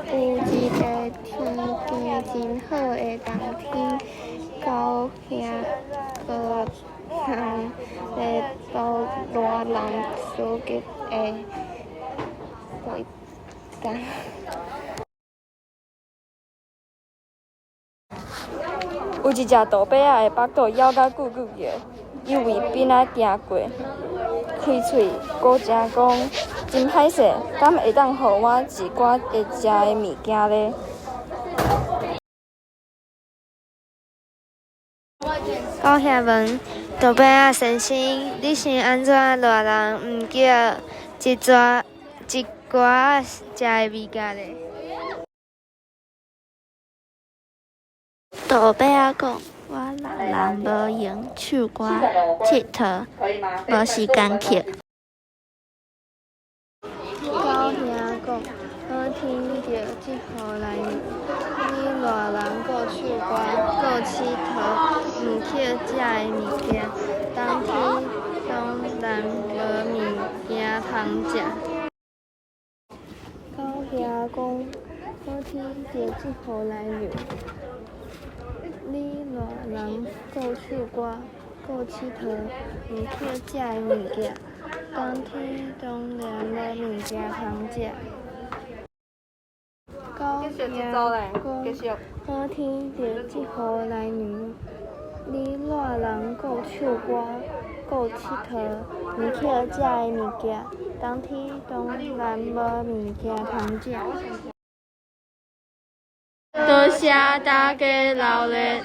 有一个天气真好的冬天，狗兄阁人咧斗賴人司吉的回答。有一隻杜白仔的腹肚枵甲咕咕叫，伊為邊仔行過，開喙鼓聲講：真歹勢，敢會當予我一寡會食的物件咧？狗兄問杜白仔先生：你是按怎賴人毋叫一逝一寡仔食的物件咧？杜白仔講：我賴人無閒唱歌𨑨迌，無時間去。狗兄講：好天著這雨來涼，你賴人顧唱歌顧𨑨迌，毋去食的物件，冬天當然無物件通食。狗兄講：好天著這雨來涼，你賴人顧唱歌顧𨑨迌，毋去食的物件，冬天當然無物件通食。狗兄講：好天著這雨來涼，你賴人顧唱歌顧𨑨迌，毋去食的物件，冬天當然無物件通食。多謝大家勞力。